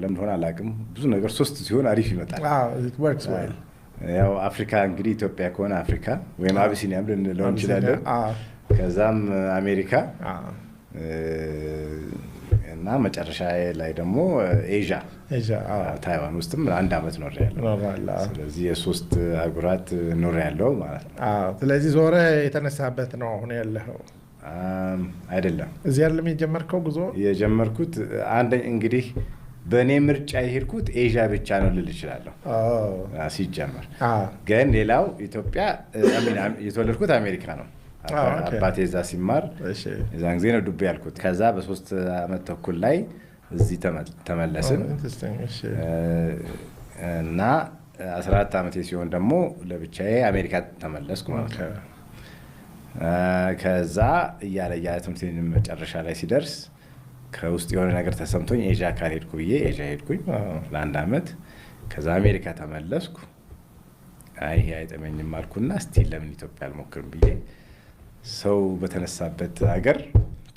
ለምን እንደሆነ አላውቅም። ብዙ ነገር ሶስት ሲሆን አሪፍ ይመጣል። It works well. ያው አፍሪካ እንግዲህ ኢትዮጵያ ከሆነ አፍሪካ ወይም አቢሲኒያም ልንለው እንችላለን። ከዛም አሜሪካ እና መጨረሻ ላይ ደግሞ ኤዥያ፣ ኤዥያ። ታይዋን ውስጥም አንድ አመት ኖሬያለሁ። ኖረሃል። ስለዚህ የሶስት አህጉራት ኖሬያለሁ ማለት ነው። ስለዚህ ዞረህ የተነሳበት ነው አሁን ያለኸው? አይደለም። እዚህ አይደለም የጀመርከው ጉዞ? የጀመርኩት አንድ እንግዲህ በእኔ ምርጫ የሄድኩት ኤዥያ ብቻ ነው ልል እችላለሁ ሲጀመር። ግን ሌላው ኢትዮጵያ፣ የተወለድኩት አሜሪካ ነው። አባቴ እዛ ሲማር የዛን ጊዜ ነው ዱብ ያልኩት። ከዛ በ3 አመት ተኩል ላይ እዚህ ተመለስን። Interesting። እና 14 ዓመቴ ሲሆን ደግሞ ለብቻዬ አሜሪካ ተመለስኩ ማለት ነው። ከዛ እያለ እያለ ትምህርቴን መጨረሻ ላይ ሲደርስ ከውስጥ የሆነ ነገር ተሰምቶኝ ኤዥያ ካልሄድኩ ብዬ ኤዥያ ሄድኩኝ ለአንድ አመት። ከዛ አሜሪካ ተመለስኩ። አይ ይሄ አይጠመኝም አልኩና እስቲ ለምን ኢትዮጵያ አልሞክርም ብዬ ሰው በተነሳበት ሀገር፣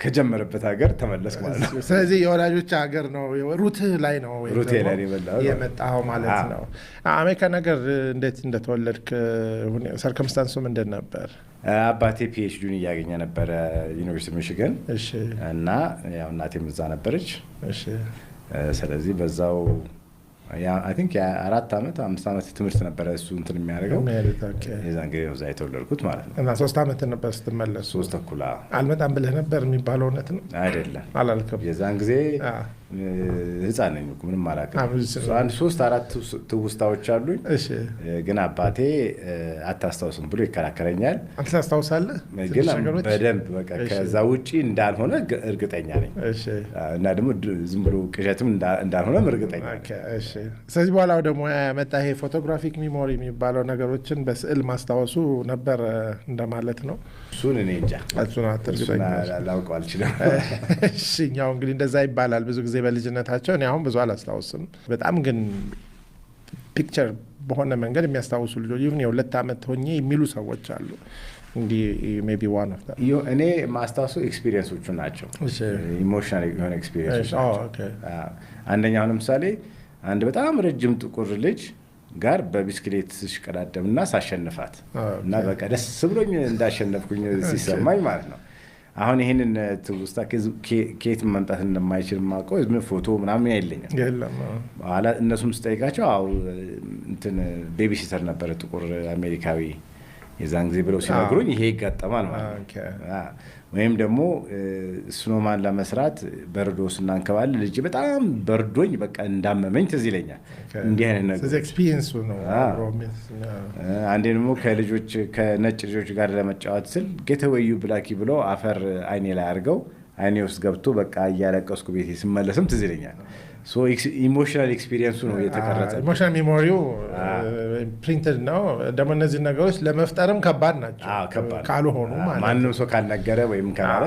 ከጀመረበት ሀገር ተመለስኩ ማለት ነው። ስለዚህ የወላጆች ሀገር ነው፣ root ህ ላይ ነው ወይም root ኤ ደግሞ ላይ ነው የበላሁት። የመጣኸው ማለት ነው። አሜሪካ ነገር እንዴት እንደተወለድክ circumstance ኡ ምንድን ነበር? አባቴ PhD ውን እያገኘ ነበረ University Michigan እና ያው እናቴም እዛ ነበረች። ስለዚህ በዛው I think የ4 ዓመት 5 ዓመት ትምህርት ነበረ እሱ እንትን የሚያደርገው። የሚሄዱት፣ okay። የዛን ጊዜ ነው እዛ የተወለድኩት ማለት ነው። እና 3 ዓመት ነበር ስትመለሱ? ሶስት ተኩል፣ አዎ። አልመጣም ብለህ ነበር የሚባለው እውነት ነው? አይደለም። አላልክም? የዛን ጊዜ ህፃን ነኝ እኮ፣ ምንም አላውቅም። አንድ ሶስት አራት ትውስታዎች አሉኝ። ግን አባቴ አታስታውስም ብሎ ይከራከረኛል። አንተ ታስታውሳለህ? ግን ትንሽ ነገሮች? በደንብ በቃ ከዛ ውጪ እንዳልሆነ እርግጠኛ ነኝ። እና ደግሞ ዝም ብሎ ቅዠትም እንዳልሆነም እርግጠኛ ነኝ። Okay፣ እሺ። ስለዚህ በኋላ ወደ ሙያ ያመጣ ይሄ photographic memory የሚባለው ነገሮችን በስዕል ማስታወሱ ነበር እንደማለት ነው። እሱን እኔ እንጃ። እሱን እሱን እርግጠኛ ላውቀው አልችልም። እሺ፣ እኛው እንግዲህ እንደዛ ይባላል ብዙ ጊዜ በልጅነታቸው። እኔ አሁን ብዙ አላስታውስም። በጣም ግን picture በሆነ መንገድ የሚያስታውሱ ልጆች ይሁን የ2 ዓመት ሆኜ የሚሉ ሰዎች አሉ። እንግዲህ maybe one of them። እኔ ማስታውሱ experience ኦቹ ናቸው። Emotional የሆነ experience ኦች ናቸው። አንደኛው ለምሳሌ አንድ በጣም ረጅም ጥቁር ልጅ ጋር በቢስክሌት ስሽቀዳደም እና ሳሸንፋት እና በቃ ደስ ብሎኝ እንዳሸነፍኩኝ ሲሰማኝ ማለት ነው። አሁን ይህንን ትውስታ ከየት መምጣት እንደማይችል የማውቀው ምን ፎቶ ምናምን የለኝም። የለም። በኋላ እነሱም ስጠይቃቸው አዎ እንትን babysitter ነበረ ጥቁር አሜሪካዊ የዛን ጊዜ ብለው ሲነግሩኝ ይሄ ይጋጠማል ማለት ነው። ወይም ደግሞ snowman ለመስራት በረዶ ስናንከባልል ልጅ በጣም በርዶኝ በቃ እንዳመመኝ ትዝ ይለኛል። እንዲህ አይነት ነገር። ስለዚህ experience ኡ ነው አብሮ አንዴ ደግሞ ከልጆች፣ ከነጭ ልጆች ጋር ለመጫወት ስል "Get away, you blackie" ብለው አፈር አይኔ ላይ አድርገው አይኔ ውስጥ ገብቶ በቃ እያለቀስኩ ቤቴ ስመለስም ትዝ ይለኛል። Emotional experience ኡ ነው የተቀረጸ። Emotional memory ው printed ነው። ደግሞ እነዚህ ነገሮች ለመፍጠርም ከባድ ናቸው። ከባድ ነው። ካልሆኑ ማለት ነው። ማንም ሰው ካልነገረ ወይም ካላለ።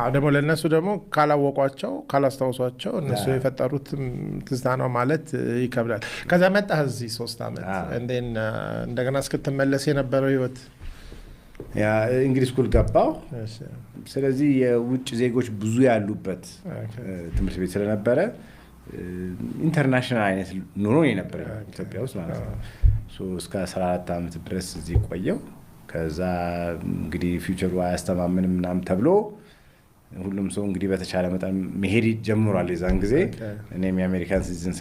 አዎ፣ ደግሞ ለእነሱ ደግሞ ካላወቋቸው፣ ካላስታውሷቸው እነሱ የፈጠሩትም ትዝታ ነው ማለት ይከብዳል። ከዛ መጣህ እዚህ 3 ዓመት፣ and then እንደገና እስክትመለስ የነበረው ህይወት? Yeah፣ እንግዲህ school ገባው። ስለዚህ የውጭ ዜጎች ብዙ ያሉበት ትምህርት ቤት ስለነበረ international አይነት ኑሮ የነበረ ኢትዮጵያ ውስጥ ማለት ነው። So እስከ 14 ዓመት ድረስ እዚህ ቆየው። ከዛ እንግዲህ future ኡ አያስተማምንም ምናምን ተብሎ ሁሉም ሰው እንግዲህ በተቻለ መጠን መሄድ ጀምሯል። የዛን ጊዜ እኔም የአሜሪካን citizen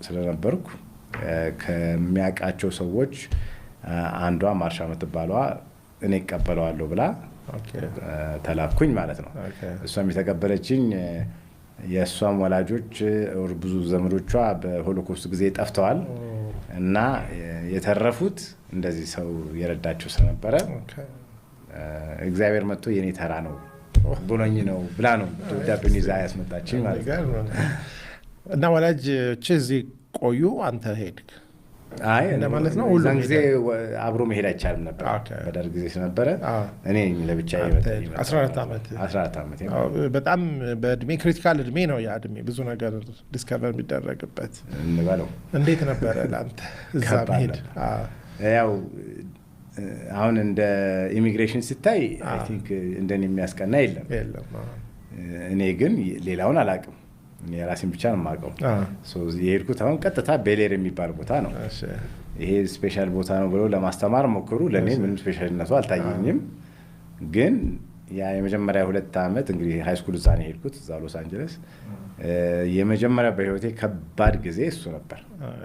ስለነበርኩ ከሚያውቃቸው ሰዎች አንዷ ማርሻ የምትባለዋ እኔ እቀበለዋለሁ ብላ ተላኩኝ ማለት ነው። እሷም የተቀበለችኝ የእሷም ወላጆች or ብዙ ዘመዶቿ በሆሎኮስት ጊዜ ጠፍተዋል እና የተረፉት እንደዚህ ሰው የረዳቸው ስለነበረ እግዚአብሔር መጥቶ የኔ ተራ ነው ብሎኝ ነው ብላ ነው ደብዳቤውን ይዛ ያስመጣችኝ ማለት ነው። እና ወላጆች እዚህ ቆዩ፣ አንተ ሄድክ? አይ፣ እንደማለት ነው። የዛን ሁሉም ጊዜ አብሮ መሄድ አይቻልም ነበር። በደርግ ጊዜ ስለነበረ እኔ ለብቻ። አንተ ሄድክ። 14 ዓመት። 14 ዓመት። አዎ፣ በጣም በእድሜ critical እድሜ ነው ያ እድሜ፣ ብዙ ነገር discover የሚደረግበት። እንበለው። እንዴት ነበረ ለአንተ እዛ ከባድ መሄድ? ነበር። ያው አሁን እንደ ኢሚግሬሽን ሲታይ I think እንደኔ የሚያስቀና የለም። የለም። እኔ ግን ሌላውን አላውቅም። እኔ የራሴን ብቻ ነው የማውቀው። የሄድኩት አሁን ቀጥታ ቤሌር የሚባል ቦታ ነው። ይሄ special ቦታ ነው ብለው ለማስተማር ሞክሩ። ለእኔ ምንም special ነቱ አልታየኝም። ግን ያ የመጀመሪያ 2 ዓመት እንግዲህ high school እዛ ነው የሄድኩት፣ እዛ ሎስ አንጀለስ። የመጀመሪያ በህይወቴ ከባድ ጊዜ እሱ ነበር።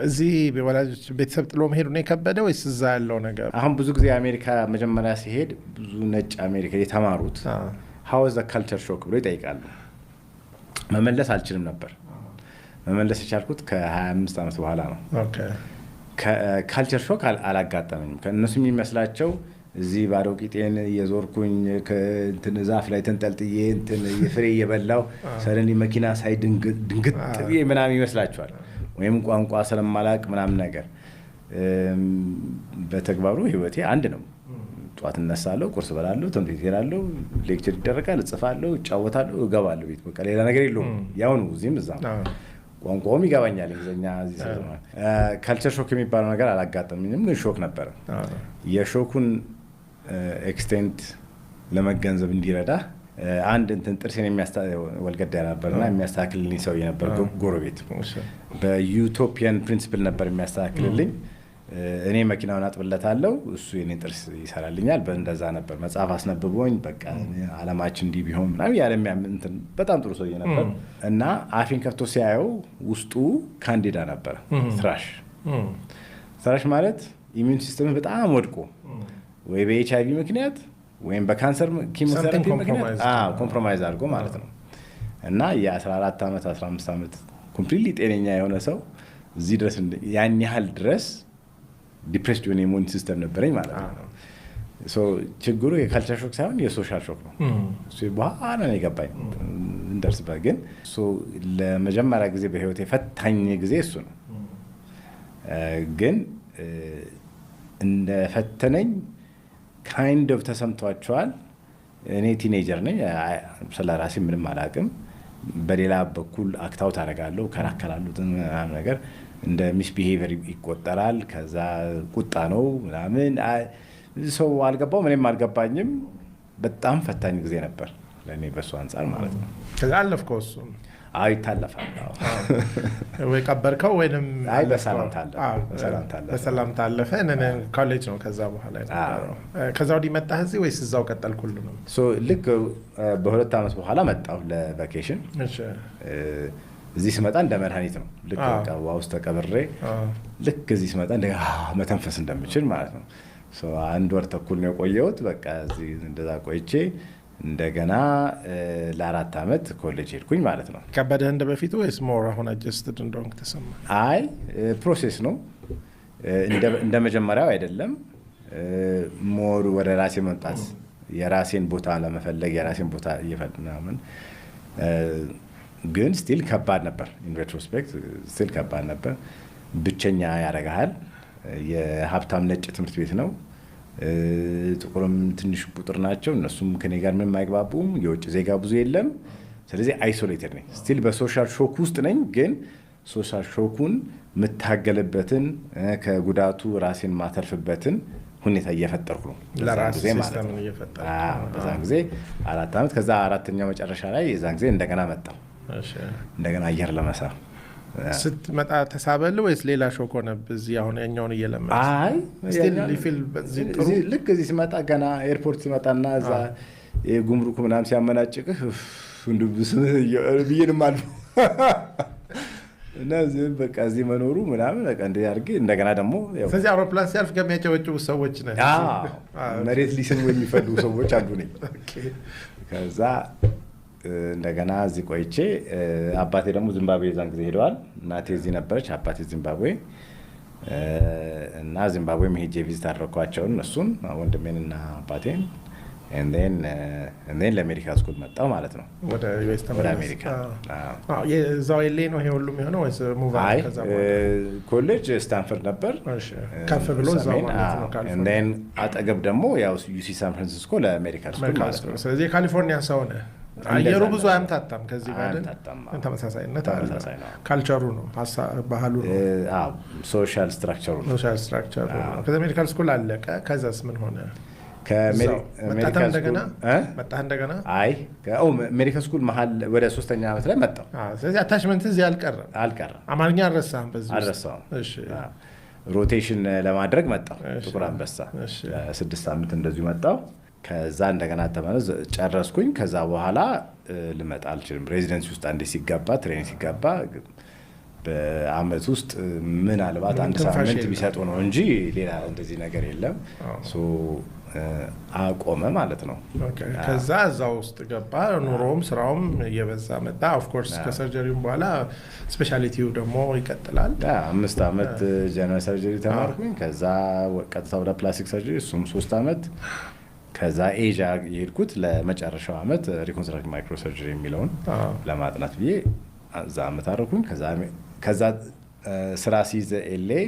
እዚህ ወላጆች ቤተሰብ ጥሎ መሄዱ ነው የከበደ ወይስ እዛ ያለው ነገር? አሁን ብዙ ጊዜ አሜሪካ መጀመሪያ ሲሄድ ብዙ ነጭ አሜሪካ የተማሩት "How was the culture shock?" ብሎ ይጠይቃሉ። መመለስ አልችልም ነበር። መመለስ የቻልኩት ከ25 ዓመት በኋላ ነው። Culture shock አላጋጠመኝም። ከእነሱ የሚመስላቸው እዚህ ባዶ ቂጤን እየዞርኩኝ እንትን ዛፍ ላይ ተንጠልጥዬ እንትን ፍሬ እየበላው suddenly መኪና ሳይ ድንግጥ ብዬ ምናምን ይመስላቸዋል። ወይም ቋንቋ ስለማላቅ ምናምን ነገር። በተግባሩ ህይወቴ አንድ ነው። ጠዋት እነሳለሁ፣ ቁርስ እበላለሁ፣ ትምህርት ቤት እሄዳለሁ፣ lecture ይደረጋል፣ እጽፋለሁ፣ እጫወታለሁ፣ እገባለሁ ቤት። በቃ ሌላ ነገር የለውም። ያው ነው እዚህም እዛም። ቋንቋውም ይገባኛል እንግሊዝኛ። Culture shock የሚባለው ነገር አላጋጠመኝም፣ ግን shock ነበረ። የ shock ኡን extent ለመገንዘብ እንዲረዳ አንድ እንትን ጥርሴን ወልገድ ያለ ነበርና የሚያስተካክልልኝ ሰው የነበር ጎረቤት በ utopian principle ነበር የሚያስተካክልልኝ። እኔ መኪናውን አጥብለታለሁ፣ እሱ የኔን ጥርስ ይሰራልኛል። በእንደዛ ነበር መጽሐፍ አስነብቦኝ በቃ አለማችን እንዲህ ቢሆን ምናምን ያለ እንትን በጣም ጥሩ ሰውዬ ነበር እና አፌን ከፍቶ ሲያየው ውስጡ candida ነበረ። Thrush፣ thrush ማለት immune system በጣም ወድቆ ወይ በኤች አይቪ ምክንያት ወይም በካንሰር ኪሞቴራፒ ምክንያት compromise አድርጎ ማለት ነው። እና የ14 ዓመት 15 ዓመት completely ጤነኛ የሆነ ሰው እዚህ ድረስ ያን ያህል ድረስ depressed የሆነ immune system ነበረኝ ማለት ነው። ችግሩ የ culture shock ሳይሆን የ social shock ነው። እሱ በኋላ ነው የገባኝ እንደርስበት። ግን ለመጀመሪያ ጊዜ በህይወቴ ፈታኝ ጊዜ እሱ ነው። ግን እንደፈተነኝ kind of ተሰምቷቸዋል። እኔ teenager ነኝ፣ ስለ ራሴ ምንም አላውቅም። በሌላ በኩል act out አደርጋለሁ፣ እከራከራለሁ፣ ምናምን ነገር እንደ misbehavior ይቆጠራል። ከዛ ቁጣ ነው ምናምን ሰው አልገባውም፣ እኔም አልገባኝም። በጣም ፈታኝ ጊዜ ነበር ለእኔ በሱ አንጻር ማለት ነው። ከዛ አለፍከው እሱን? አዎ ይታለፋል። ወይ ቀበርከው ወይንም አይ በሰላም ታለፈ። በሰላም ታለፈ። ኮሌጅ ነው ከዛ በኋላ የነበረው። ከዛ ወዲህ መጣህ እዚህ ወይስ እዛው ቀጠልክ ሁሉንም? ልክ በ2 ዓመት በኋላ መጣሁ ለ vacation። እዚህ ስመጣ እንደ መድኃኒት ነው። ልክ በቃ ውሃ ውስጥ ተቀብሬ ልክ እዚህ ስመጣ እንደ መተንፈስ እንደምችል ማለት ነው። አንድ ወር ተኩል ነው የቆየሁት። በቃ እዚህ እንደዛ ቆይቼ እንደገና ለ4 ዓመት ኮሌጅ ሄድኩኝ ማለት ነው። ከበደህ እንደ በፊቱ ወይስ more አሁን adjusted እንደሆንክ ተሰማ? አይ process ነው፣ እንደ መጀመሪያው አይደለም። More ወደ ራሴ መምጣት፣ የራሴን ቦታ ለመፈለግ የራሴን ቦታ ምናምን፣ ግን still ከባድ ነበር። In retrospect still ከባድ ነበር። ብቸኛ ያደርግሃል። የሀብታም ነጭ ትምህርት ቤት ነው። ጥቁርም ትንሽ ቁጥር ናቸው። እነሱም ከኔ ጋር ምንም አይግባቡም። የውጭ ዜጋ ብዙ የለም። ስለዚህ isolated ነኝ። Still በ social shock ውስጥ ነኝ። ግን social shock ኡን የምታገልበትን ከጉዳቱ ራሴን ማተርፍበትን ሁኔታ እየፈጠርኩ ነው። በዛን ጊዜ 4 ዓመት ከዛ አራተኛው መጨረሻ ላይ የዛን ጊዜ እንደገና መጣሁ። እንደገና አየር ለመሳብ። ስትመጣ ተሳበልህ ወይስ ሌላ shock ሆነብህ? እዚህ አሁን ያኛውን እየለመድክ አይ ልክ እዚህ ስመጣ ገና airport ስመጣና እዛ የጉምሩኩ ምናምን ሲያመናጭቅህ ብዬ ነው የማልፈው። እና በቃ እዚህ መኖሩ ምናምን በቃ እንደዚህ አድርጌ እንደገና ደግሞ ስለዚህ አውሮፕላን ሲያልፍ ከሚያጨበጭቡ ሰዎች ነህ። መሬት ሊስሙ የሚፈልጉ ሰዎች አንዱ ነኝ። ከዛ እንደገና እዚህ ቆይቼ አባቴ ደግሞ ዚምባብዌ የዛን ጊዜ ሄደዋል። እናቴ እዚህ ነበረች፣ አባቴ ዚምባብዌ እና ዚምባብዌም ሄጄ visit አደረግኳቸውን እነሱን ወንድሜንና አባቴን። And then ለ medical school መጣሁ ማለት ነው። ወደ US? ወደ አሜሪካ። እዛው LA ነው ይሄ ሁሉም የሆነው ወይስ move? አይ ኮሌጅ ስታንፈርድ ነበር። ከፍ ብሎ እዛው ማለት ነው። And then አጠገብ ደግሞ ያው UC ሳን ፍራንሲስኮ ለ medical school ማለት ነው። ስለዚህ የካሊፎርኒያ ሰው ነህ። አየሩ ብዙ አያምታታም ከዚህ ጋር ተመሳሳይነት አለ። Culture ኡ ነው፣ ባህሉ ነው፣ Social structure ኡ ነው። Social structure ኡ ነው። ከዛ medical school አለቀ። ከዛስ ምን ሆነ? መጣህ እንደገና? መጣህ እንደገና? አይ፣ medical school መሀል ወደ ሶስተኛ ዓመት ላይ መጣሁ። ስለዚህ attachment እዚህ አልቀረም። አልቀረም። አማርኛ አልረሳህም? በዚህ ውስጥ? አልረሳሁም። Rotation ለማድረግ መጣሁ ጥቁር አንበሳ፣ 6 ሳምንት እንደዚሁ መጣሁ። ከዛ እንደገና ተመለስ ጨረስኩኝ። ከዛ በኋላ ልመጣ አልችልም። Residency ውስጥ አንዴ ሲገባ፣ training ሲገባ በአመት ውስጥ ምናልባት አንድ ሳምንት ቢሰጡ ነው እንጂ ሌላ እንደዚህ ነገር የለም። አቆመ ማለት ነው። ከዛ እዛ ውስጥ ገባ። ኑሮውም ስራውም እየበዛ መጣ። Of course ከ surgery ውም በኋላ specialty ው ደግሞ ይቀጥላል። 5 ዓመት general surgery ተማርኩኝ። ከዛ ቀጥታ ወደ plastic surgery፣ እሱም 3 ዓመት። ከዛ ኤዥያ የሄድኩት ለመጨረሻው ዓመት reconstructive microsurgery የሚለውን ለማጥናት ብዬ እዛ ዓመት አደረኩኝ። ከዛ ስራ ሲይዝ LA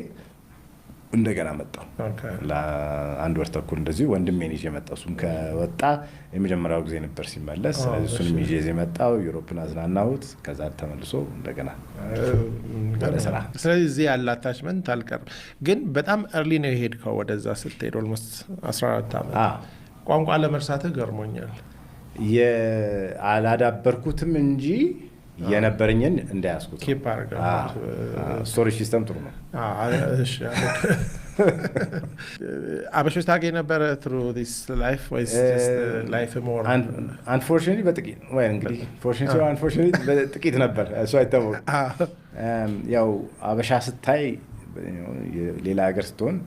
እንደገና መጣሁ ለአንድ ወር ተኩል፣ እንደዚሁ ወንድሜን ይዤ መጣሁ። እሱም ከወጣ የመጀመሪያው ጊዜ ነበር ሲመለስ። ስለዚህ እሱንም ይዤ እዚህ መጣሁ። Europe ን አዝናናሁት። ከዛ ተመልሶ እንደገና ወደ ስራ። ስለዚህ እዚህ ያለ attachment አልቀርም። ግን በጣም early ነው የሄድከው ወደዛ ስትሄድ፣ almost 14 ዓመት። ቋንቋ ለመርሳትህ ገርሞኛል። አላዳበርኩትም እንጂ የነበረኝን እንዳያስኩት። Keep አድርገህ። Storage system ጥሩ ነው። እሺ። አበሾች ታገኝ ነበረ through this life ወይስ life more? Unfortunately በጥቂት፣ ወይ እንግዲህ fortunately unfortunately በጥቂት ነበር፣ እሱ አይታወቅም። ያው አበሻ ስታይ፣ ሌላ ሀገር ስትሆን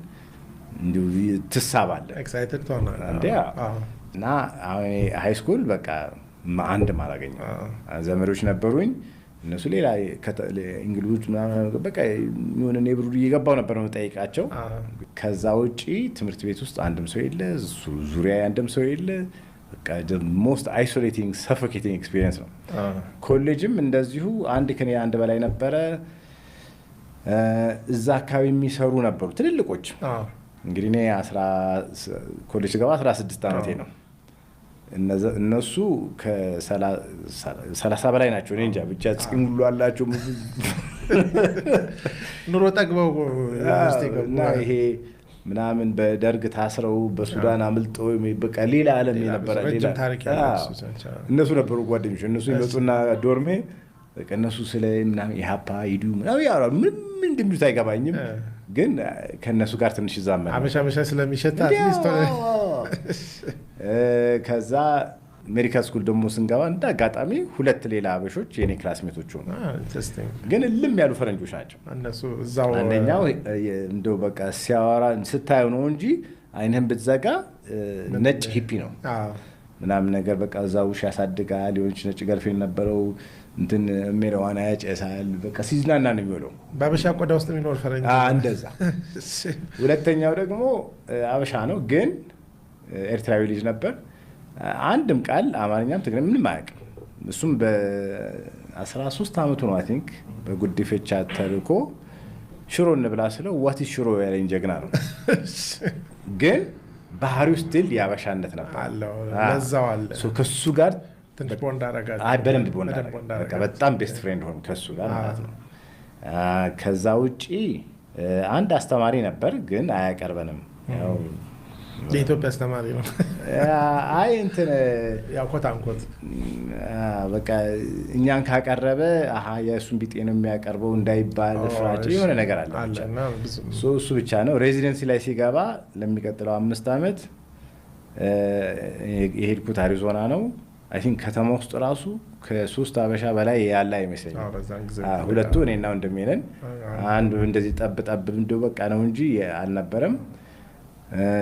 እንዲሁ ትሳባለህ። Excited ትሆናለህ። እንዴ፣ እና አሁን high school በቃ አንድም አላገኘም። ዘመዶች ነበሩኝ፣ እነሱ ሌላ እንግሊዞች ምናምን፣ በቃ የሆነ neighborhood እየገባው ነበር የምጠይቃቸው። ከዛ ውጪ ትምህርት ቤት ውስጥ አንድም ሰው የለ፣ እሱ ዙሪያ አንድም ሰው የለ። በቃ most isolating, suffocating experience ነው። ኮሌጅም እንደዚሁ አንድ ከኔ አንድ በላይ ነበረ። እዛ አካባቢ የሚሰሩ ነበሩ ትልልቆች። እንግዲህ እኔ ኮሌጅ ስገባ 16 ዓመቴ ነው። እነሱ ከ30 በላይ ናቸው። እኔ እንጃ ብቻ ፂም ሁሉ አላቸው። ኑሮ ጠግበው ዩኒቨርሲቲ ገቡ። እና ይሄ ምናምን በደርግ ታስረው በሱዳን አምልጠው በቃ ሌላ ዓለም የነበረ ረጅም ታሪክ ያላቸው ሰዎች። እነሱ ነበሩ ጓደኞች። እነሱ ይመጡና dorm ኤ በቃ እነሱ ስለ ምናምን ኢህአፓ ሂዱ ምናምን ያወራሉ። ምንም እንደሚሉት አይገባኝም፣ ግን ከእነሱ ጋር ትንሽ ይዛመድ። አበሻ አበሻ ስለሚሸት at least። ከዛ medical school ደግሞ ስንገባ እንደ አጋጣሚ ሁለት ሌላ አበሾች የኔ classmate ኦች ሆኑ። Interesting። ግን እልም ያሉ ፈረንጆች ናቸው። እነሱ እዛው አንደኛው እንደው በቃ ሲያወራ ስታየው ነው እንጂ አይንህን ብትዘጋ ነጭ hippie ነው ምናምን ነገር፣ በቃ እዛ ውሻ ያሳድጋል። የሆነች ነጭ girlfriend ነበረው፣ እንትን ሜሪዋና ያጨሳል። በቃ ሲዝናና ነው የሚውለው። በአበሻ ቆዳ ውስጥ የሚኖር ፈረንጅ። እንደዛ። ሁለተኛው ደግሞ አበሻ ነው ግን ኤርትራዊ ልጅ ነበር። አንድም ቃል አማርኛም ትግርኛ ምንም አያውቅም። እሱም በ13 ዓመቱ ነው I think በጉዲፈቻ ተልኮ፣ ሽሮ እንብላ ስለው "What is ሽሮ?" ያለኝ ጀግና ነው። ግን ባህሪው still የአበሻነት ነበር። አለው፣ ለዛው አለ። ከሱ ጋር ትንሽ ቦንድ አደረጋችሁ። አይ፣ በደንብ ቦንድ በደንብ አደረገ። ቦንድ በቃ አደረጋችሁ። በጣም best friend ሆን ከሱ ጋር ማለት ነው። ከዛ ውጪ አንድ አስተማሪ ነበር፣ ግን አያቀርበንም። ያው የኢትዮጵያ አስተማሪ ነው። አይ እንትን ያው quote unquote። በቃ እኛን ካቀረበ አሀ የእሱን ቢጤ ነው የሚያቀርበው እንዳይባል ፍራቻ የሆነ ነገር አለ። አለ ብቻ። እና ብዙ እሱ ብቻ ነው። Residency ላይ ሲገባ ለሚቀጥለው 5 ዓመት የሄድኩት አሪዞና ነው። I think ከተማ ውስጥ ራሱ ከሶስት አበሻ በላይ ያለ አይመስለኝም። አዎ፣ በዛን ጊዜ ሁለቱ እኔና ወንድሜ ነን። አንዱ እንደዚህ ጠብ ጠብ እንደው በቃ ነው እንጂ አልነበረም።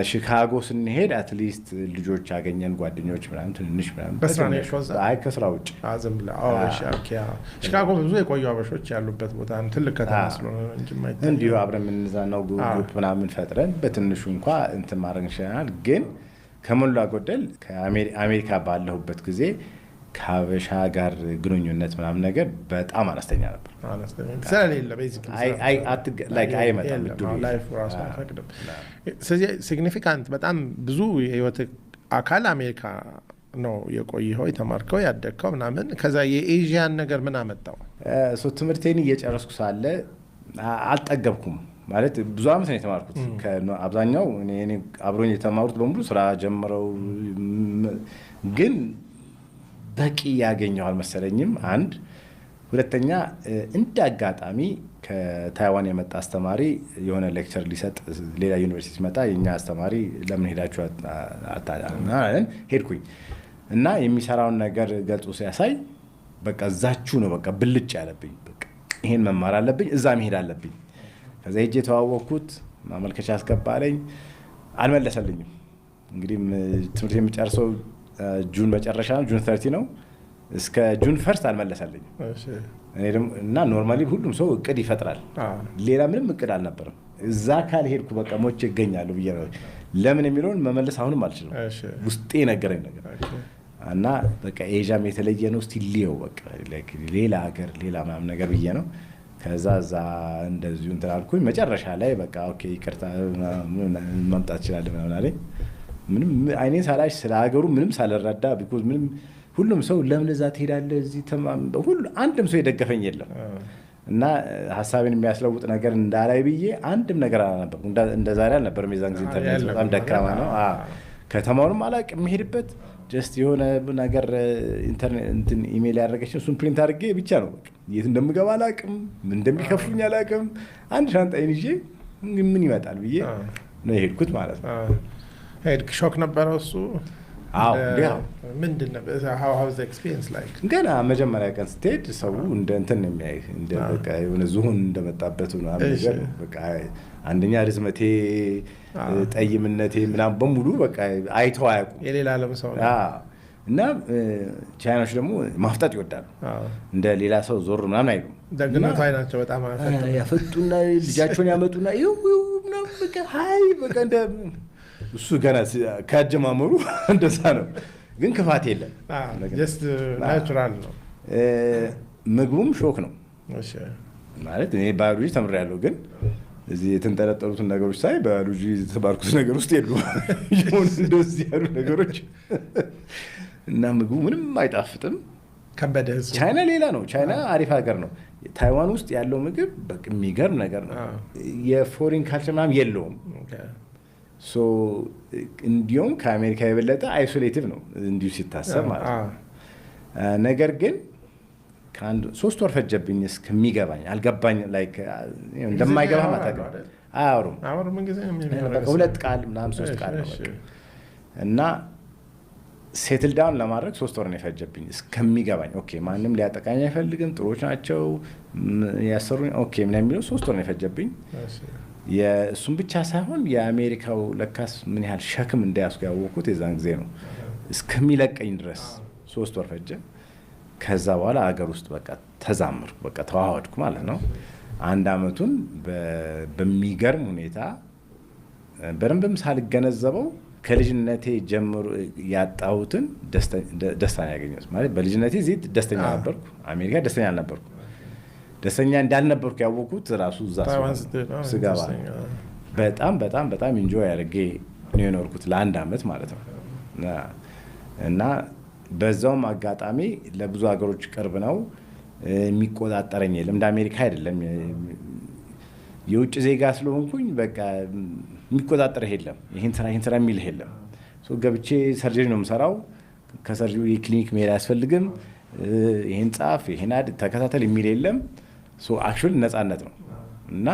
ሺካጎ ስንሄድ at least ልጆች አገኘን፣ ጓደኞች ምናምን ትንንሽ ምናምን። በስራ ነው የሄድሽው እዛ? አይ፣ ከስራ ውጭ። ዝም ብለህ? አዎ፣ እሺ፣ okay፣ አዎ። ሺካጎ ብዙ የቆዩ አበሾች ያሉበት ቦታ ነው። ትልቅ ከተማ ስለሆነ ነው እንጂ የማይታይ። እንዲሁ አብረን የምንዝናናው group ምናምን ፈጥረን በትንሹ እንኳ እንትን ማድረግ እንችለናል። ግን ከሞላ ጎደል ከአሜሪካ ባለሁበት ጊዜ ከሀበሻ ጋር ግንኙነት ምናምን ነገር በጣም አነስተኛ ነበር። አነስተኛ ስለሌለ basically like አይመጣም እድሉ። Life ራሱ አይፈቅድም። ስለዚህ significant በጣም ብዙ የህይወት አካል አሜሪካ ነው የቆየኸው፣ የተማርከው፣ ያደግከው ምናምን። ከዛ የኤዥያን ነገር ምን አመጣው? So ትምህርቴን እየጨረስኩ ሳለ አልጠገብኩም። ማለት ብዙ አመት ነው የተማርኩት። አብዛኛው እኔ አብሮኝ የተማሩት በሙሉ ስራ ጀምረው፣ ግን በቂ ያገኘው አልመሰለኝም። አንድ፣ ሁለተኛ እንደ አጋጣሚ ከታይዋን የመጣ አስተማሪ የሆነ lecture ሊሰጥ ሌላ ዩኒቨርሲቲ ሲመጣ የኛ አስተማሪ ለምን ሄዳችሁ አለን። ሄድኩኝ እና የሚሰራውን ነገር ገልጾ ሲያሳይ በቃ እዛችሁ ነው በቃ ብልጭ ያለብኝ። በቃ ይሄን መማር አለብኝ፣ እዛ መሄድ አለብኝ። ከዛ ሄጄ የተዋወቅኩት፣ ማመልከቻ አስገባለኝ፣ አልመለሰልኝም። እንግዲህ ትምህርት የሚጨርሰው June መጨረሻ ነው፣ June 30 ነው። እስከ June 1 አልመለሰልኝም። እኔ ደግሞ እና normally ሁሉም ሰው እቅድ ይፈጥራል። ሌላ ምንም እቅድ አልነበረም። እዛ ካልሄድኩ በቃ ሞቼ እገኛለሁ ብዬ ነው። ለምን የሚለውን መመለስ አሁንም አልችልም። ውስጤ የነገረኝ ነገር እና በቃ ኤዥያም የተለየ ነው፣ እስቲ ልየው፣ በቃ ሌላ ሀገር፣ ሌላ ምናምን ነገር ብዬ ነው። ከዛ እዛ እንደዚሁ እንትን አልኩኝ። መጨረሻ ላይ በቃ okay ይቅርታ፣ መምጣት ትችላለህ ምናምን አለኝ። ምንም አይኔን ሳላሽ፣ ስለ ሀገሩ ምንም ሳልረዳ፣ because ምንም ሁሉም ሰው ለምን እዛ ትሄዳለህ፣ እዚህ ሁሉ አንድም ሰው የደገፈኝ የለም። እና ሀሳቤን የሚያስለውጥ ነገር እንዳላይ ብዬ አንድም ነገር አላነበርኩም። እንደ ዛሬ አልነበረም። የዛን ጊዜ ኢንተርኔት በጣም ደካማ ነው። ከተማውንም አላውቅም የምሄድበት፣ just የሆነ ነገር እንትን ኢሜል ያደረገችን እሱን print አድርጌ ብቻ ነው። በቃ የት እንደምገባ አላውቅም፣ ምን እንደሚከፍሉኝ አላውቅም። አንድ ሻንጣዬን ይዤ ምን ይመጣል ብዬ ነው የሄድኩት ማለት ነው። ሄድክ። Shock ነበረው እሱ? አዎ። ምንድን ነበር? How was the experience like? ገና መጀመሪያ ቀን ስትሄድ ሰው እንደ እንትን ነው የሚያይህ፣ እንደ በቃ የሆነ ዝሆን እንደመጣበት ምናምን ነገር ነው። በቃ አንደኛ ርዝመቴ፣ ጠይምነቴ ምናምን በሙሉ በቃ አይተው አያውቁም። የሌላ ዓለም ሰው ነው። እና ቻይናዎች ደግሞ ማፍጠጥ ይወዳሉ። እንደ ሌላ ሰው ዞር ምናምን አይሉም። ደግነቱ አይናቸው በጣም ያፈጡና ልጃቸውን ያመጡና ይው ይው ምናምን በቃ hi፣ በቃ እንደ እሱ ገና ከአጀማመሩ እንደዛ ነው። ግን ክፋት የለም። Just natural ነው። ምግቡም shock ነው። ማለት እኔ ባዮሎጂ ተምሬያለሁ፣ ግን እዚህ የተንጠለጠሉትን ነገሮች ሳይ ባዮሎጂ የተማርኩት ነገር ውስጥ የሉ የሆኑ እንደዚህ ያሉ ነገሮች እና ምግቡ ምንም አይጣፍጥም። ከበደ። ቻይና ሌላ ነው። ቻይና አሪፍ ሀገር ነው። ታይዋን ውስጥ ያለው ምግብ በቃ የሚገርም ነገር ነው። የ foreign culture ምናምን የለውም። እንዲሁም ከአሜሪካ የበለጠ isolative ነው እንዲሁ ሲታሰብ ማለት ነው። ነገር ግን ከአንድ 3 ወር ፈጀብኝ እስከሚገባኝ። አልገባኝ፣ like እንደማይገባ አታውቅም። አያወሩም። ሁለት ቃል ምናምን ሶስት ቃል ነው እና settle down ለማድረግ 3 ወር ነው የፈጀብኝ እስከሚገባኝ። Okay ማንም ሊያጠቃኝ አይፈልግም፣ ጥሩዎች ናቸው ያሰሩኝ፣ okay ምን የሚለው 3 ወር ነው የፈጀብኝ። የእሱም ብቻ ሳይሆን የአሜሪካው ለካስ ምን ያህል ሸክም እንደያዝኩ ያወቅኩት የዛን ጊዜ ነው። እስከሚለቀኝ ድረስ 3 ወር ፈጀ። ከዛ በኋላ አገር ውስጥ በቃ ተዛመድኩ፣ በቃ ተዋወድኩ ማለት ነው። አንድ አመቱን በሚገርም ሁኔታ በደንብም ሳልገነዘበው ከልጅነቴ ጀምሮ ያጣሁትን ደስታ ነው ያገኘሁት። ማለት በልጅነቴ እዚህ ደስተኛ ነበርኩ፣ አሜሪካ ደስተኛ አልነበርኩ። ደስተኛ እንዳልነበርኩ ያወቅኩት ራሱ እዛ ስገባ በጣም በጣም በጣም enjoy አድርጌ ነው የኖርኩት ለአንድ አመት ማለት ነው። እና በዛውም አጋጣሚ ለብዙ ሀገሮች ቅርብ ነው። የሚቆጣጠረኝ የለም። እንደ አሜሪካ አይደለም። የውጭ ዜጋ ስለሆንኩኝ በቃ የሚቆጣጠርህ የለም። ይህን ስራ ይህን ስራ የሚልህ የለም። ገብቼ surgery ነው የምሰራው። ከ surgery የክሊኒክ መሄድ አያስፈልግም። ይህን ጻፍ፣ ይህን ተከታተል የሚል የለም። Actually ነፃነት ነው። እና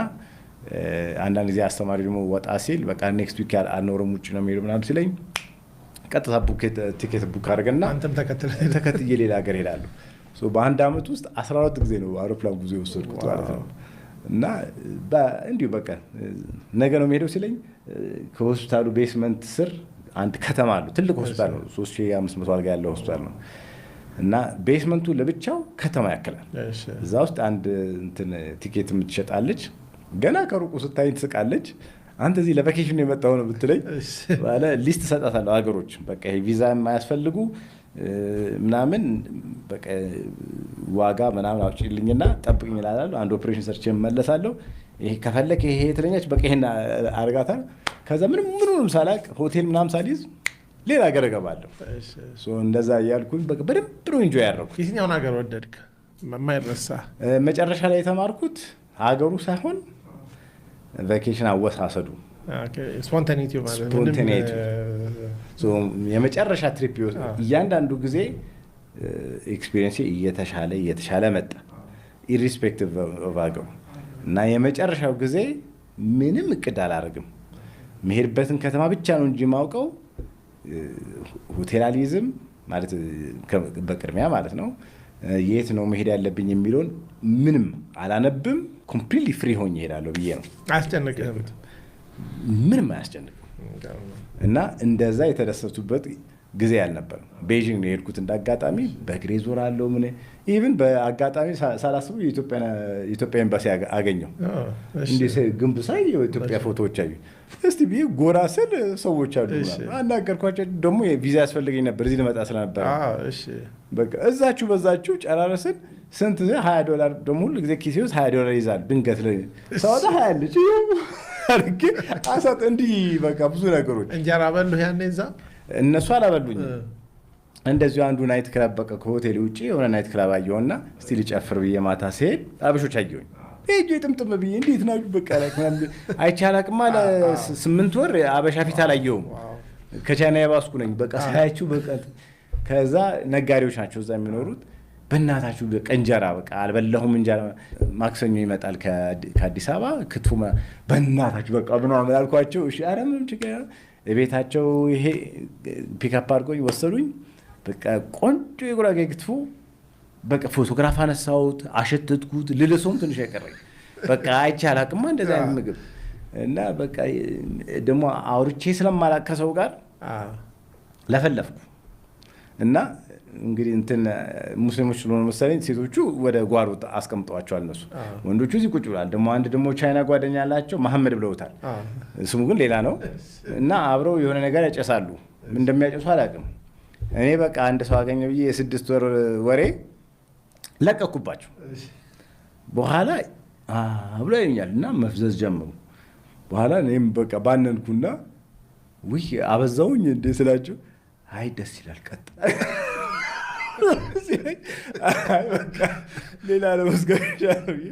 አንዳንድ ጊዜ አስተማሪ ደግሞ ወጣ ሲል በቃ next week አልኖርም፣ ውጭ ነው የሚሄዱ ምናምን ሲለኝ ቀጥታ ቲኬት book አድርገና አንተም ተከትዬ ሌላ ሀገር ሄዳለሁ። በአንድ አመት ውስጥ 12 ጊዜ ነው አውሮፕላን ጉዞ የወሰድኩት ማለት ነው። እና እንዲሁ በቃ ነገ ነው የሚሄደው ሲለኝ ከሆስፒታሉ basement ስር አንድ ከተማ አሉ። ትልቅ ሆስፒታል ነው። 3500 አልጋ ያለው ሆስፒታል ነው። እና basement ኡ ለብቻው ከተማ ያክላል። እዛ ውስጥ አንድ እንትን ቲኬት የምትሸጣለች ገና ከሩቁ ስታይኝ ትስቃለች። አንተ እዚህ ለ vacation የመጣው ነው ብትለኝ ባለ list እሰጣታለሁ። ሀገሮች በቃ ይሄ ቪዛ የማያስፈልጉ ምናምን፣ በቃ ዋጋ ምናምን አውጪልኝና ጠብቅኝ እላታለሁ። አንድ ኦፕሬሽን ሰርቼ እመለሳለሁ። ይሄ ከፈለክ ይሄ ትለኛች፣ በቃ ይሄን አርጋታለሁ። ከዛ ምንም ምኑንም ሳላቅ፣ ሆቴል ምናምን ሳልይዝ ሌላ ሀገር እገባለሁ። እንደዛ እያልኩኝ በቃ በደንብ ነው enjoy ያደረኩት። የትኛውን ሀገር ወደድክ? የማይረሳ? መጨረሻ ላይ የተማርኩት ሀገሩ ሳይሆን Vacation አወሳሰዱ Spontaneity ማለት ምንም፣ Spontaneity። የመጨረሻ trip እያንዳንዱ ጊዜ experience እየተሻለ እየተሻለ መጣ irrespective of ሀገሩ። እና የመጨረሻው ጊዜ ምንም እቅድ አላደርግም። መሄድበትን ከተማ ብቻ ነው እንጂ የማውቀው ሆቴል አልይዝም ማለት በቅድሚያ ማለት ነው። የት ነው መሄድ ያለብኝ የሚለውን ምንም አላነብም። Completely free ሆኜ እሄዳለሁ ብዬ ነው። አያስጨንቅህም? ምንም አያስጨንቅም። እና እንደዛ የተደሰቱበት ጊዜ አልነበረም። ቤጂንግ ነው የሄድኩት እንዳጋጣሚ በእግሬ ዞራለሁ። ምን even በአጋጣሚ ሳላስበው የኢትዮጵያ ኤምባሲ አገኘሁ። እንዲህ ግንብ ሳይ የኢትዮጵያ ፎቶዎች አዩ። እስቲ ብዬ ጎራ ስል ሰዎች አሉ። አናገርኳቸው። ደግሞ ቪዛ ያስፈልገኝ ነበር እዚህ ልመጣ ስለነበረ በቃ እዛችሁ በዛችሁ ጨራረስን። ስንት $20 ደግሞ ሁሉ ጊዜ ኪሴ ውስጥ $20 ይዛል። ድንገት ላይ ሳወጣ 20 አለች አድርጌ አሳጥ እንዲህ በቃ ብዙ ነገሮች። እንጀራ በሉ ያኔ እዛ? እነሱ አላበሉኝም። እንደዚሁ አንዱ night club በቃ ከሆቴል ውጭ የሆነ night club አየሁና እስቲ ልጨፍር ብዬ ማታ ስሄድ አበሾች አየሁኝ። ሄጄ ጥምጥም ብዬ እንዴት ናችሁ በቃ like ምናምን አይቼ አላቅማ። ለ8 ወር አበሻ ፊት አላየሁም። ከቻይና የባስኩ ነኝ። በቃ ሳያችሁ በቃ ከዛ ነጋዴዎች ናቸው እዛ የሚኖሩት። በእናታችሁ በቃ እንጀራ በቃ አልበላሁም እንጀራ። ማክሰኞ ይመጣል ከአዲስ አበባ ክትፎ በእናታችሁ በቃ ምናምን አልኳቸው። እሺ ኧረ ምንም ችግር የለም። ቤታቸው ይሄ pick up አድርጎኝ ወሰዱኝ። በቃ ቆንጆ የጉራጌ ክትፎ በቃ ፎቶግራፍ አነሳሁት፣ አሸተትኩት። ልልሰውም ትንሽ አይቀረኝ። በቃ አይቼ አላቅማ እንደዚህ አይነት ምግብ። እና በቃ ደግሞ አውርቼ ስለማላቅ ከሰው ጋር ለፈለፍኩ። እና እንግዲህ እንትን ሙስሊሞች ስለሆኑ መሰለኝ ሴቶቹ ወደ ጓሮ አስቀምጠዋቸዋል። እነሱ ወንዶቹ እዚህ ቁጭ ብሏል። ደግሞ አንድ ደግሞ ቻይና ጓደኛ አላቸው፣ መሐመድ ብለውታል። ስሙ ግን ሌላ ነው። እና አብረው የሆነ ነገር ያጨሳሉ። ምን እንደሚያጨሱ አላውቅም። እኔ በቃ አንድ ሰው አገኘ ብዬ የ6 ወር ወሬ ለቀኩባቸው። በኋላ ብሎ ያዩኛል እና መፍዘዝ ጀመሩ። በኋላ እኔም በቃ ባነንኩና ውይ አበዛውኝ እንዴ ስላቸው አይ ደስ ይላል ቀጥ ሲለኝ አይ በቃ ሌላ ለመስገሻ ነው ብዬ